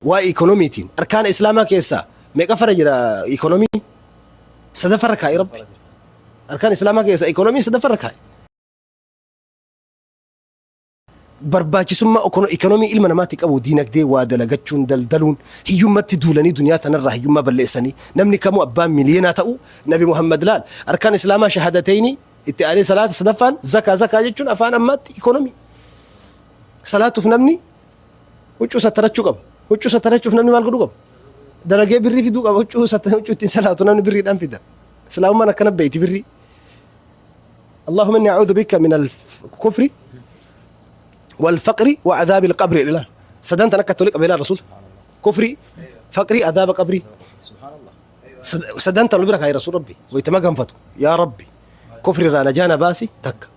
Waa'ee ikonomiitiin arkaana islaamaa keessaa meeqaffarra jira ikonomii? Sadaffarra kaa'e Rabbi. Arkaan islaamaa keessaa ikonomii sadaffarra kaa'e. Barbaachisummaa ikonomii ilma namaatti qabu, diinagdee, waa dalagachuun, daldaluun, hiyyummatti duulanii duniyaa tanarraa hiyyummaa balleessanii namni kamuu abbaan miliyoonaa ta'u. Nabi Muhammad laal, arkaan islaamaa shahadatayni, itti aanee salaata, sadaffaan zakaa. Zakaa jechuun afaan ammaatti ikonomii. Salaatuuf namni huccuu sattarachuu qaba. Huccuu sattarachuuf namni maal godhuu qaba? Dalagee birrii fiduu qaba. Huccuu huccuu ittiin salaatu namni birriidhaan fida. Islaamummaan akkana beeyti birrii. اللهم إني أعوذ بك من الكفر والفقر وعذاب القبر. ilaal, sadan tan akka tole qabeelaa rasuul, kufri, faqri, adaaba qabrii, sadan tan bira kaa'e rasuul Rabbi waytama ganfatu. Yaa Rabbi, kufri irraa najaana baasi takka,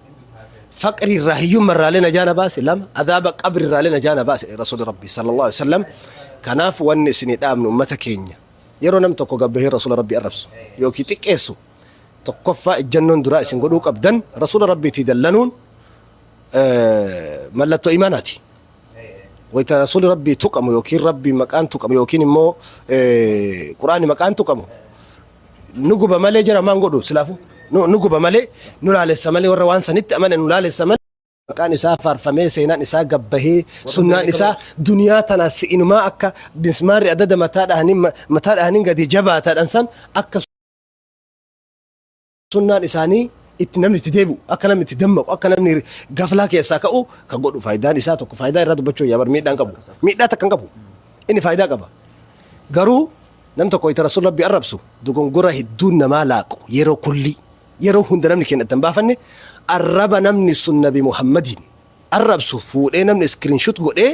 faqri irraa, hiyyumma irraalee najaana baasi lama, adaaba qabri irraalee najaana baasi rasuul Rabbi sallallahu alaihi wasallam. Kanaaf wanni isinii dhaabnu, ummata keenya, yeroo nam tokko gabbahee rasuula Rabbi arrabsu yookiin xiqqeessu, tokkoffaa ejjannoon duraa isin godhuu qabdan, rasuula Rabbiitii dallanuun mallattoo imaanaati. Wayita rasuulli Rabbii tuqamu yookiin Rabbi maqaan tuqamu yookiin immoo Quraanni maqaan tuqamu nu guba malee jira maan godhu silaafu nu guba malee, nu laalessa malee, warra waan sanitti amane nu laalessa malee. Maqaan isaa faarfamee, seenaan isaa gabbahee, sunnaan isaa duniyaa tana si'inumaa akka mismaarri adada mataa dhahanii gadi jabaataadhaan san, akka sunnaan isaanii itti namni itti deebi'u, akka namni itti dammaqu, akka namni gaflaa keessaa ka'u kan godhu. Faayidaan isaa tokko, faayidaa irraa dubbachuu yaa bar, miidhaan qabu, miidhaa takka hin qabu, inni faayidaa qaba. Garuu nam tokko itti rasuul Rabbi arrabsu, dogongora hedduun namaa laaqu, yeroo kulli yeroo hunda namni keenya addan baafanne, arraba namni sun Nabi Muhammadiin arrabsu fuudhee namni screenshot godhee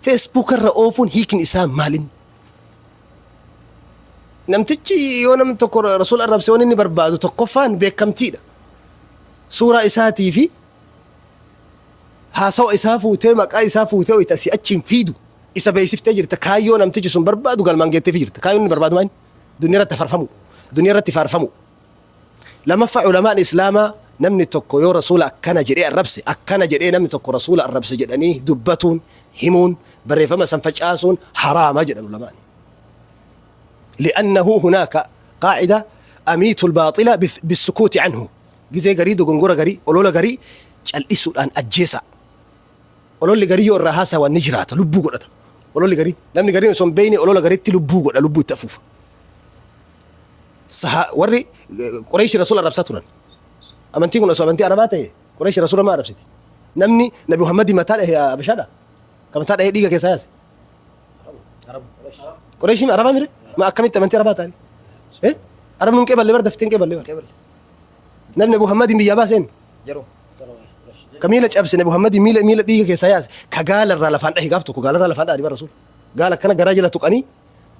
Facebook irra oofuun hiikni isaa maalin? Namtichi yoo namni tokko rasuula arrabse, waan inni barbaadu tokkoffaan beekamtiidha. Suuraa isaatii fi haasawa isaa fuutee, maqaa isaa fuutee wayita asii achiin fiidu isa beeksiftee jirta. Kaayyoo namtichi sun barbaadu galmaan geetteefii jirta. Kaayyoon inni barbaadu maali? Duniyaa irratti farfamu, duniyaa irratti faarfamu. Lamaffaa, ulamaan islaamaa namni tokko yoo rasuula akkana jedhee arrabse, akkana jedhee namni tokko rasuula arrabse jedhanii dubbatuun, himuun, barreeffama san facaasuun haraama jedhan ulamaan. لأنه هناك قاعدة: أميت الباطل بالسكوت عنه. Gizee garii dogongora garii, olola garii cal'isuudhaan ajjeesa. Ololli garii yoo irraa haasawan ni jiraata, lubbuu godhata. Ololli garii, namni gariin osoo hin beekne olola gariitti lubbuu godha, lubbuu itti afuufa. Warri Qureeshi rasuula arrabsaa turan. Amantiin kun osoo amantii Arabaa ta'e, Qureeshi rasuula maa arrabsiti? Namni Nabi Muhammad mataa dhahe Habashaadha. Ka mataa dhahee dhiiga keessaa yaase. Qureeshiin Arabaa mire? Ma akkamitti amantii Arabaa ta'ani? Eh? Arabni hin qeeballe bar, daftee hin qeeballe bar. Namni Nabi Muhammadin biyyaa baaseen ka miila cabse, Nabi Muhammadin miila dhiiga keessaa yaase, ka gaala irraa lafaan dhahe, gaaf tokko gaala irraa lafaan dhahani bar rasuula. Gaala akkana garaa jala tuqanii,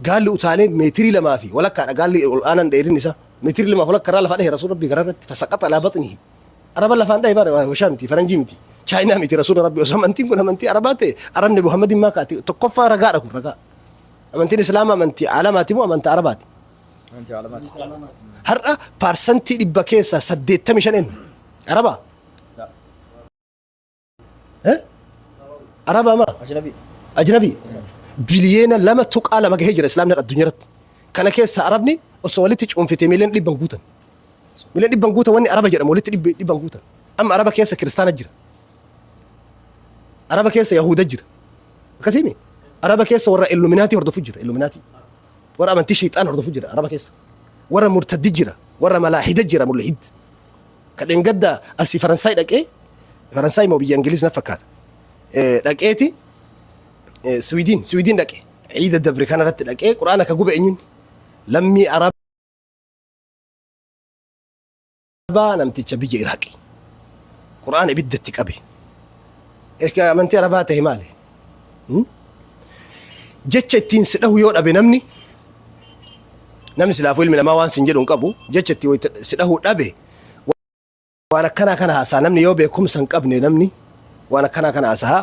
gaalli utaalee meetirii 2 fi walakkaadha, gaalli ol aanan dheerinni isaa meetirii 2 walakka irraa lafaa dhahe rasuula Rabbii garaa irratti, فسقط على بطنه. Araba lafaan dhahe bara, Habashaa miti, faranjii miti, Chaayinaa miti rasuula Rabbii. Osoo amantiin kun amantii Arabaa ta'e, Arabni Muhammadin maa kaati? Tokkoffaa ragaadha kun, ragaa. Amantiin Islaamaa amantii alamaati moo amantaa Arabaati? Amantii alamaati. Har'a 100% keessaa 85 eenyu? Arabaa? Eh? Arabaa maa? Ajnabi. Ajnabii. Biliyeena 2.2 gahee jira islaamni addunyaa irratti. Kana keessa Arabni osoo walitti cuunfite miiliyoona 100 guutan. Miiliyoona 100 guutan, wanni Araba jedhamu walitti 100 guutan. Amma Araba keessa Kiristaana jira. Araba keessa Yahuda jira. Akkasiimi? Araba keessa warra Illuminaatii hordofu jira. Illuminaatii. Warra amantii shayxaan hordofu jira Araba keessa. Warra murtaddi jira. Warra malaahida jira, mulhid. Kadheen gadda asii Faransaay dhaqee, Faransaay moo biyya Ingiliz na fakkaata. Dhaqeeti Swiidin dhaqe. Ciida dabre kanarratti dhaqee Quraana ka gube eenyuun? Lammii Arabaa namticha biyya Iraaqi. Quraana ibiddatti qabe. Erga amantii Arabaa ta'e maali? Jecha ittiin si dhahu yoo dhabe namni silaafuu ilmi namaa waan sin jedhu hin qabu, jecha ittiin si dhahu dhabe waan akkanaa kana haasaa. Namni yoo beekumsa hin qabne, namni waan akkanaa kana haasaa.